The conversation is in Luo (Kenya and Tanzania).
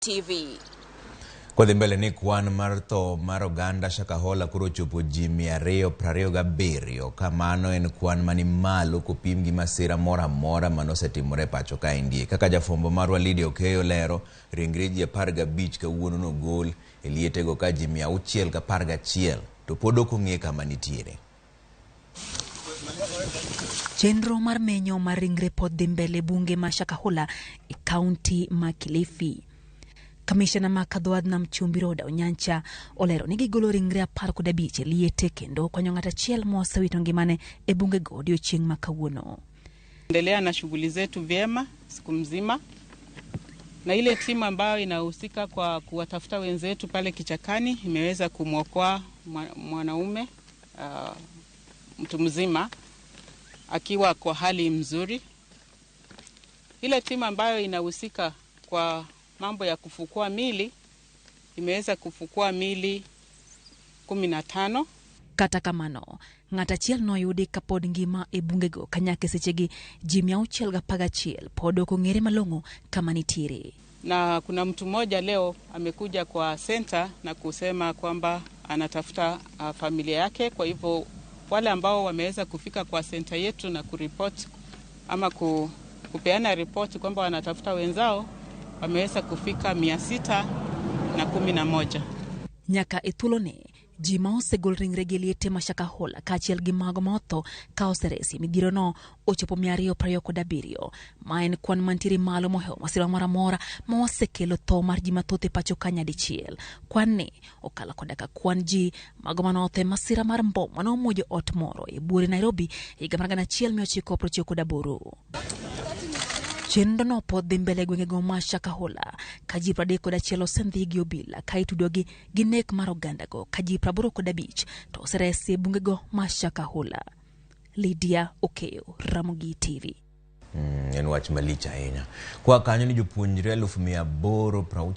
TV. Kodhi mbele ni kwan mar tho mar oganda Shakahola koro ochopo ji 227 ka mano en kwan mani malo kopim gi masira moro amora manosetimore e pacho kaendi. Kaka jafwambo marwa Lydia Okeyo lero, ringre ji 15 kawuono nogol e lietego ka ji 611 to pod ok ong'e kama nitiere. Chenro mar menyo mar ringre pod dhi mbele e bunge ma Shakahola e kaunti ma Kilifi. Kamishna ma Kadhowadh Nam Chumbi Roda Onyancha olero ni gigolo ringre 15 e liete kendo konyo ng'at achiel mosewito ngimane e bungego odiochieng' ma kawuono. Endelea na shughuli zetu vyema siku mzima, na ile timu ambayo inahusika kwa kuwatafuta wenzetu pale kichakani imeweza kumwokoa mwanaume mtu mzima akiwa kwa hali mzuri. Ile timu ambayo inahusika kwa mambo ya kufukua mili imeweza kufukua mili 15. Kata kamano, ng'at achiel noyudi kapod ngima e bungego ka nyaka e sechegi ji 611 pod ok ong'ere malong'o kama nitiere. Na kuna mtu mmoja leo amekuja kwa senta na kusema kwamba anatafuta familia yake. Kwa hivyo wale ambao wameweza kufika kwa senta yetu na kuripoti ama kupeana ripoti kwamba wanatafuta wenzao wameweza kufika 611. Nyaka e thuoloni, ji ma osegol ringregi e liete ma Shakahola kaachiel gi mago ma otho ka oseresi midhierono ochopo 227, ma en kwan mantiere malo mohewo masira moro amora ma osekelo tho mar ji mathoth e pacho ka nyadichiel. Kwan ni okalo koda ka kwan ji mago mane otho e masira mar mbom mane omuojo ot moro e buore Nairobi higa mar 1998. Chenrono pod dhi mbele e gwengego ma Shakahola ka ji 31 osendhi gi obila ka itudogi gi nek mar ogandago ka ji 85 to oseresi e bungego ma Shakahola. Lydia Okeyo, Ramogi TV. En wach malich ahinya. Kwa kanyo ni jopuonjre 860,000.